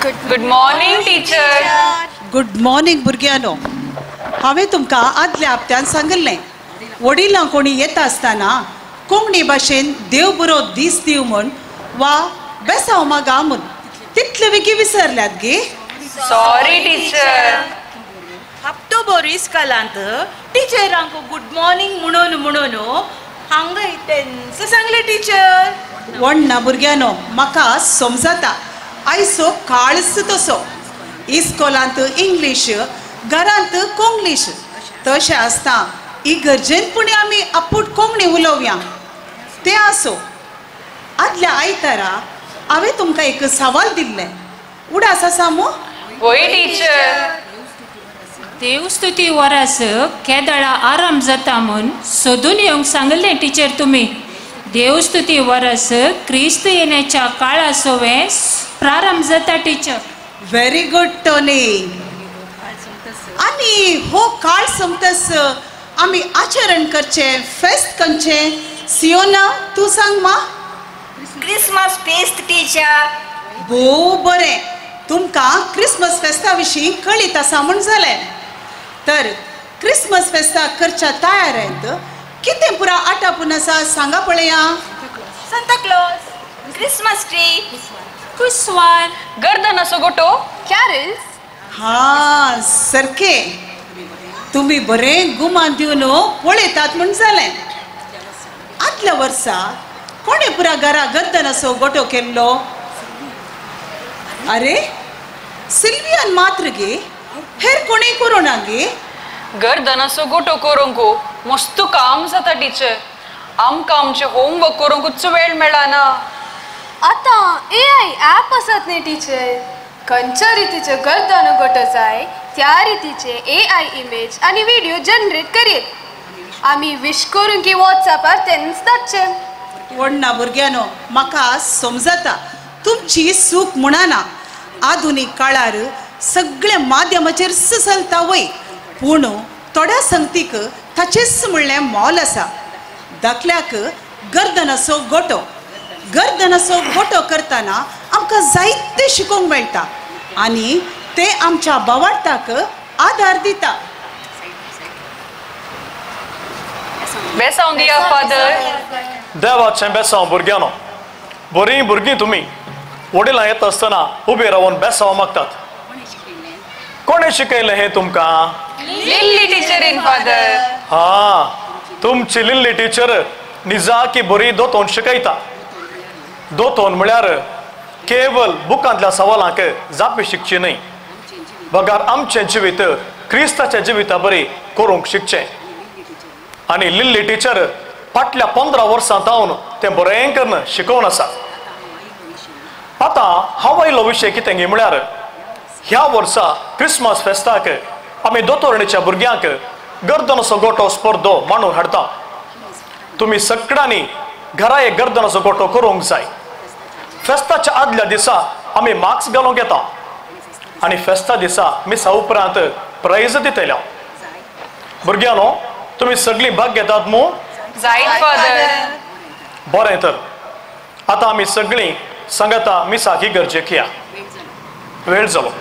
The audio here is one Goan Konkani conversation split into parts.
Good morning teacher. Good morning भुरग्यांनो. हांवें तुमकां आदल्या हप्त्यान सांगिल्लें, वडिलां कोणी येता आसतना कोंकणी भाशेन देव बरो दीस दिव म्हूण वा बेसांव मागा म्हूण, तितले वेगीं विसरल्यात गे? Sorry teacher. हप्तो बरो इस्कॉलांत टिचरांक गुड मॉर्निंग म्हणून म्हणून हांगा तेंच सांगलें टिचर. वण्णा भुरग्यांनो, म्हाका समजता आयचो काळच तसो. इस्कॉलांत इंग्लीश, घरांत कोंग्लीश. तशें आसता इगर्जेन पूण आमी आपूट कोंकणी उलोवया. तें आसूं, आदल्या आयतारा हांवें तुमकां एक सवाल दिल्लें, उडास आसा मू? वय टिचर. देवस्तुती वरास केदळा आराम जाता म्हूण सोदून येवंक सांगलें टिचर तुमी. देवस्तुती वरस क्रिस्त येण्याच्या काळा सोवे प्रारंभ जाता टिचर. Very good Tony. आनी हो काळ सोमतस आमी आचरण करचें, फेस्त करचें. सियोना तूं सांग मा. क्रिसमस फेस्त टिचर. भोव बरें, तुमकां क्रिसमस फेस्ता विशीं कळीत आसा म्हूण जालें. तर क्रिसमस फेस्ता करच्या तयारेंत कितें पुरा आटापून आसा सांगा पळया. सांता क्लॉज, क्रिसमस ट्री, कुसवार, गर्दनाचो गोटो, कॅरल्स. हा सारकें, तुमी बरें गुमान दिवन पळयतात म्हूण जालें. आदल्या वर्सा कोणें पुरा घरा गर्दनाचो गोटो केल्लो? अरे सिल्वियान मात्र गे, हेर कोणें करूं ना गे? गर्दनाचो गोटो करूंक मस्त काम जाता टिचर. आमकां आमचें होमवर्क करूंकूच वेळ मेळना. आतां AI app आसात न्ही टिचर. खंयच्या रितीचे गर्दन गोटो जाय त्या रितीचे AI image आनी व्हिडिओ जनरेट करयेत. आमी विश करूंक की वॉट्सॅपार तेन्नाच धाडचें. व्हडना भुरग्यांनो, म्हाका समजता तुमची सूख म्हणना. आधुनीक काळार सगळे माध्यमाचेर चलता वय, पूण थोड्या संगतीक ताचेच म्हणलें मोल आसा. धाकल्याक गर्दनाचो गोटो, गर्दनाचो गोटो करतना आमकां जायते शिकोवंक मेळटा आनी ते आमच्या भावार्थाक आदार दिता. बेसांव दिया फादर. देवाचें बेसांव भुरग्यांनो. बरीं भुरगीं तुमी वडिलां येता आसतना उबे रावन बेसांव मागतात. कोणें शिकयलें हें तुमकां? लिल्ली टिचरीन फादर. हा, तुमची लिल्ली टिचर निजाकी बरी दोतोन शिकयता. दोतोन म्हळ्यार केवल बुकांतल्या सवालांक जापी शिकची न्हय, बगार आमचें जिवीत क्रिस्ताच्या जिविता बरी करूंक शिकचें. आनी लिल्ली टिचर फाटल्या 15 वर्सां जावन तें बरें करून शिकोवन आसा. आतां हांव आयलो विशय कितें गी म्हळ्यार ह्या वर्सा क्रिसमस फेस्ताक आमी दोतोरणीच्या भुरग्यांक गर्दनाचो गोटो स्पर्धो मांडून हाडटा. तुमी सगळ्यांनी घरा एक गर्दनाचो गोटो करूंक जाय. फेस्ताच्या आदल्या दिसा आमी मार्क्स घालूंक येता आनी फेस्ता दिसा मिसा उपरांत प्रायज दितल्या. भुरग्यांनो, तुमी सगळीं भाग घेतात मू? जायत फादर. बरें, तर आतां आमी सगळीं सांगता मिसाक ही गरजेक या. वेळ जालो.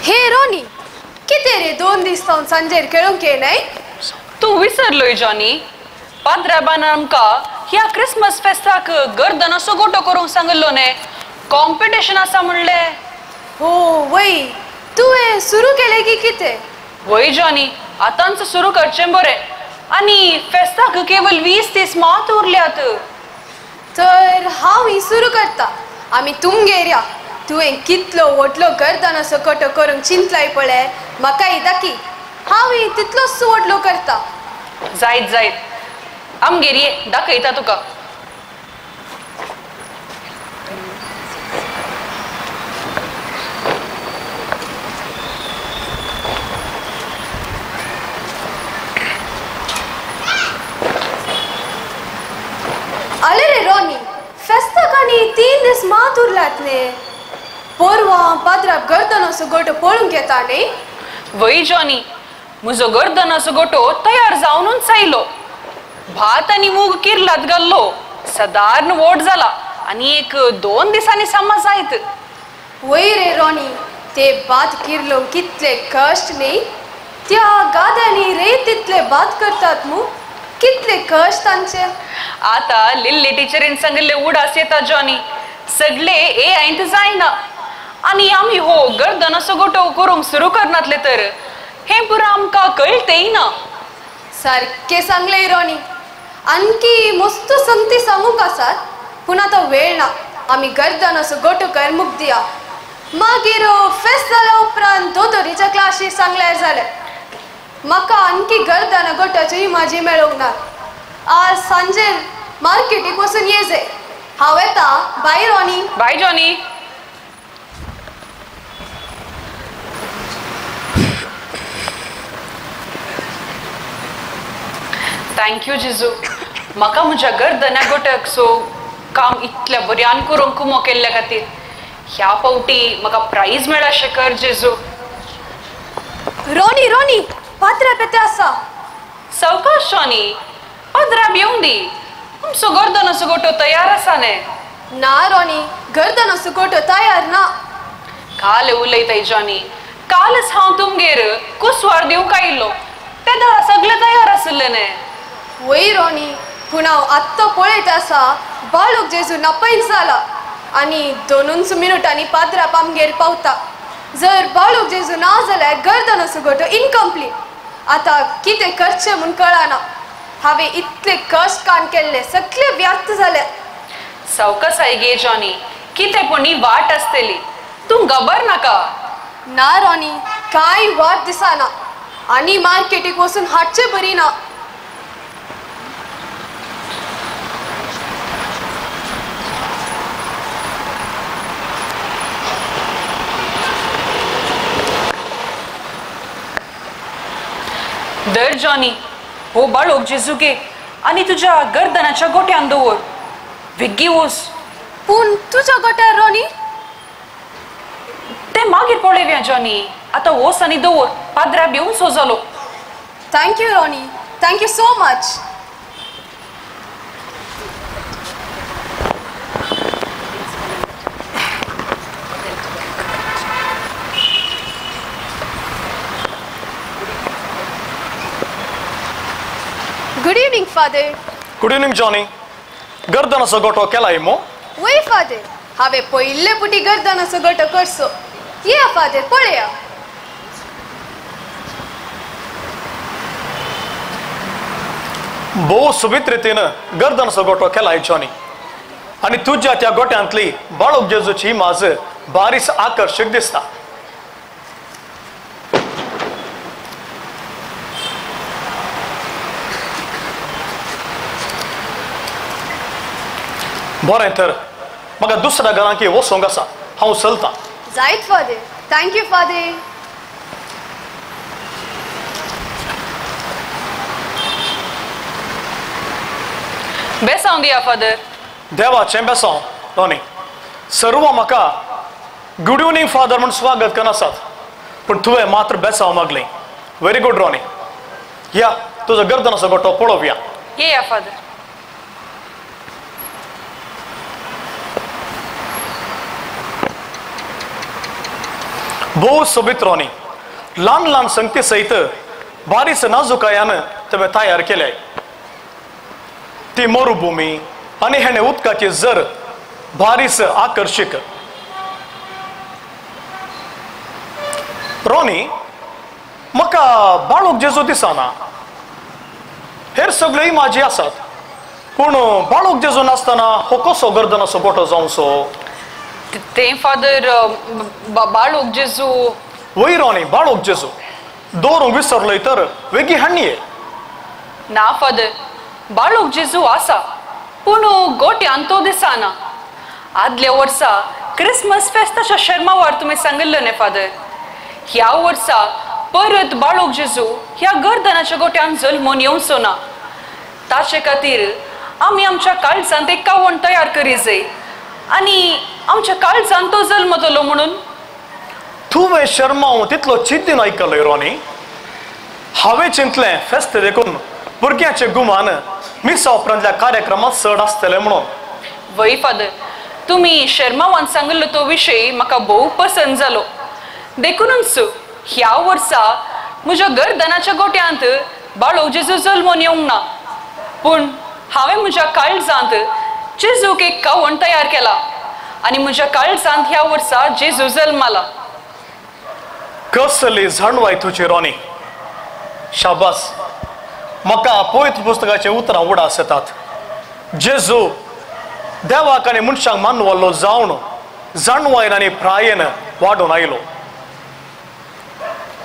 हे रोनी, कितें रे 2 दीस जावन सांजेर खेळूंक येनाय? तूं विसरलोय जॉनी, पाद्राबान आमकां ह्या क्रिसमस फेस्ताक गर्दनाचो गोटो करूंक सांगिल्लो न्ही. कॉम्पिटिशन आसा म्हणलें. हो वय, तुवें सुरू केलें की कितें? वय जॉनी, आतांच सुरू करचें बरें. आनी फेस्ताक केवल 20 दीस मात उरल्यात. तर हांव ही सुरू करता. आमी तुमगेर या. तुवें कितलो व्हडलो गर्दनाचो गोटो करूंक चिंतलाय पळय, म्हाकाय दाखय. हांव ही तितलोच व्हडलो करता. जायत जायत, आमगेर ये, दाखयता तुका. अरे रे रोनी, फेस्ताक आनी 3 दीस मात उरल्यात न्ही. परवां पाद्राब गर्दनाचो गोटो पळोवंक येता न्ही? वय जॉनी, म्हजो गर्दनाचो गोटो तयार जावनूच आयलो. भात आनी मूग किर्लात घाल्लो सदारण वोट जाला आनी एक 2 दिसांनी सामा जायत. वय रे रॉनी, ते भात किर्लो कितले कश्ट न्ही. त्या गाद्यांनी रे तितले भात करतात मू, कितले कश्ट तांचे. आता लिल्ली टिचरीन सांगिल्ले उडास येता जॉनी, सगळे ए आयंत जायना आनी आमी हो गर्दनाचो गोटो करूंक सुरू करनातले तर हें पुरा आमकां कळटेय ना. सारकें सांगलें रॉनी, आणखी मस्त संगती सांगूंक आसात पूण आतां वेळ ना. आमी गर्दनाचो गोटो कर मुगदिया, मागीर फेस्त जाल्या उपरांत दोतोरीच्या क्लासीर सांगल्यार जालें. म्हाका आणखी गर्दना गोट्याची इमाजी मेळोंक ना. आज सांजे मार्केटीक वचून येजे. हांव येता, bye Ronnie. Bye Johnny. Thank you जिजू, म्हाका म्हज्या गर्दना गोट्याक सो काम इतल्या बऱ्यान करूंक कुमो केल्ल्या खातीर. ह्या फावटी म्हाका प्रायज मेळ्ळा कर जेजू. रॉनी रॉनी, पात्रा पेते आसा. सवकाश रॉनी, पात्राब येवंक दी. आमचो गर्दनाचो गोटो तयार आसा न्ही? ना रॉनी, गर्दनाचो गोटो तयार ना. काल उलयताय जॉनी, कालच हांव तुमगेर कुसवार दिवंक आयिल्लो तेन्ना सगळें तयार आशिल्लें न्ही? वय रॉनी, पूण हांव आत्तां पळयत आसा बाळूक जेजू नापयत जाला आनी 2 मिनुटांनी पात्राप आमगेर पावता. जर बाळूक जेजू ना जाल्यार गर्दनाचो गोटो इनकम्प्लीट. आतां कितें करचें म्हूण कळना. हांवें इतले कश्ट काण केल्ले सगळे व्यर्थ जाले. सवकसाय गे जॉनी, कितें पूण वाट आसतली, तूं गबर नाका. ना रॉनी, कांय वाट दिसना आनी मार्केटीक वचून हाडचें बरी ना. दर जॉनी, हो बाळूक जेजू गे आनी तुज्या गर्दनाच्या गोट्यान दवर. वेगीं वच. पूण तुज्या गोट्यार रॉनी? तें मागीर पळोवया जॉनी, आतां वच आनी दवर. पाद्राब येवन सो जालो. Thank you Ronnie, thank you so much. Good evening, Father. Good evening, Johnny. गर्दनाचो गोटो केलाय मो? वय फादर, हांवें पयले पुटी गर्दनाचो गोटो करचो. येया फादर, पळया. भोव सोबीत रितीन गर्दनाचो गोटो केलाय जॉनी, आनी तुज्या त्या गोट्यांतली बाळूक जेजूची इमाज बारीस आकर्शक दिसता. बरें तर म्हाका दुसऱ्या घरांक वचोंक आसा, हांव चलतां. जायत फादर, thank you father. बेसांव दिया फादर. देवाचें बेसांव रॉनी. सर्व म्हाका गुड इवनींग फादर म्हूण स्वागत करना आसात, पूण तुवें मात्र बेसांव मागलें. व्हेरी गुड रॉनी, या तुजो गर्दनाचो गोटो पळोवया. येया फादर. भोव सोबीत रॉनी, ल्हान ल्हान संगती सयत बारीस नाजुकायान तुवें तयार केल्या. ती मरुभूमी आनी हेणे उदकाची जर बारीस आकर्शीक. रॉनी, म्हाका बाळूक जेजू दिसना. हेर सगळे इमाजी आसात पूण बाळूक जेजू नासतना हो कसो गर्दनाचो गोटो जावचो? तें फादर, बाळूक जेजू. वय रॉनी, बाळूक जेजू दवरूंक विसरलोय तर वेगीं हाडणी. ना फादर, बाळूक जेजू आसा पूण गोट्यान तो दिसना. आदल्या वर्सा क्रिसमस फेस्ताच्या शर्मावार तुमी सांगिल्लें न्ही फादर, ह्या वर्सा परत बाळूक जेजू ह्या गर्दनाच्या गोट्यान जल्मून येवचो ना. ताचे खातीर आमी आमच्या काळजांत एक कावण तयार करी जाय आनी आमच्या काळजान तो जल्मतलो म्हणून. तुवें शर्माव तितलो चिंतीन आयकलो रॉनी. हांवें चिंतलें फेस्त देखून भुरग्यांचें गुमान मिसा उपरांतल्या कार्यक्रमात चड आसतले म्हणून. वय फादर, तुमी शर्मावान सांगिल्लो तो विशय म्हाका भोव पसंत जालो. देखूनच ह्या वर्सा म्हज्या गर्दनाच्या गोट्यांत बाळो जेजू जल्मून येवंक ना, पूण हांवें म्हज्या काळजांत जेजूक एक कवण तयार केला आनी म्हज्या काळजांत ह्या वर्सा जेजू जल्माला. कसली जाणवाय तुजी रोनी, शाबास. म्हाका पवित्र पुस्तकाचे उतरां उडास येतात. जेजू देवाक आनी मनशांक मानवल्लो जावन जाणवायन आनी प्रायेन वाडून आयलो.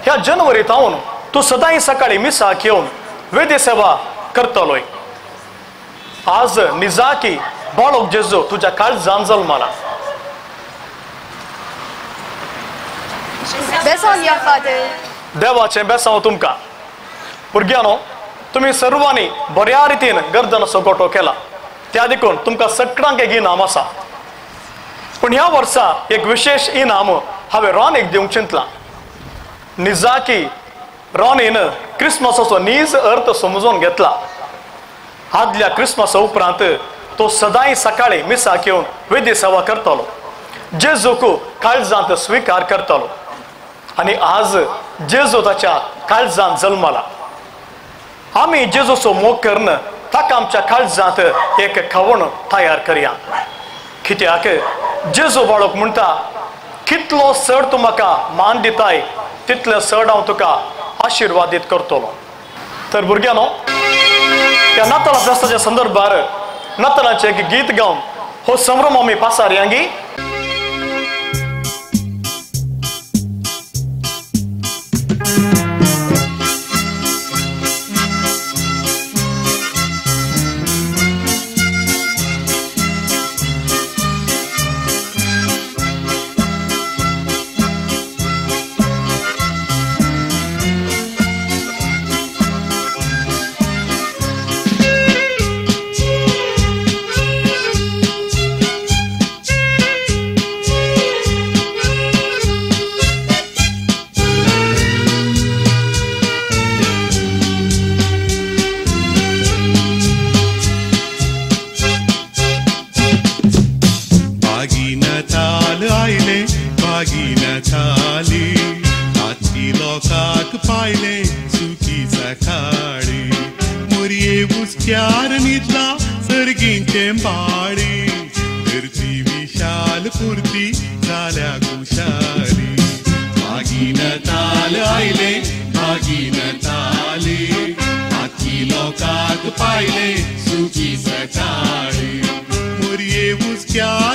ह्या जनवरी तावन तूं सदांय सकाळी मिसाक येवन वेदी सेवा करतलोय. आज निजाकी बाळोक जेजू तुज्या काळजान जल्माला. देवाचें बेसांव तुमकां. भुरग्यांनो, तुमी सर्वांनी बऱ्या रितीन गर्दनाचो गोटो केला, त्या देखून तुमकां सगळ्यांक एक इनाम आसा. पूण ह्या वर्सा एक विशेश इनाम हांवें रॉनीक दिवंक चिंतलां. निजाकी रॉनीन क्रिसमसाचो नीज अर्थ समजून घेतला. आदल्या क्रिसमसा उपरांत तो सदांय सकाळी मिसाक येवन वेदी सेवा करतलो, जेजूक काळजांत स्विकार करतलो आनी आज जेजू ताच्या काळजांत जल्मला. आमी जेजूचो मोग करून ताका आमच्या काळजांत एक खवण तयार करया. कित्याक जेजू बाळक म्हणटा, कितलो चड तूं म्हाका मान दिताय तितलो चड हांव तुका आशिर्वादीत करतलो. तर भुरग्यांनो, ह्या नातालां फेस्ताच्या संदर्भार नातालांचें एक गीत गावन हो संभ्रम आमी पासार यांगी. पायले सुखी सकाळी, मुरये हुस्क्यार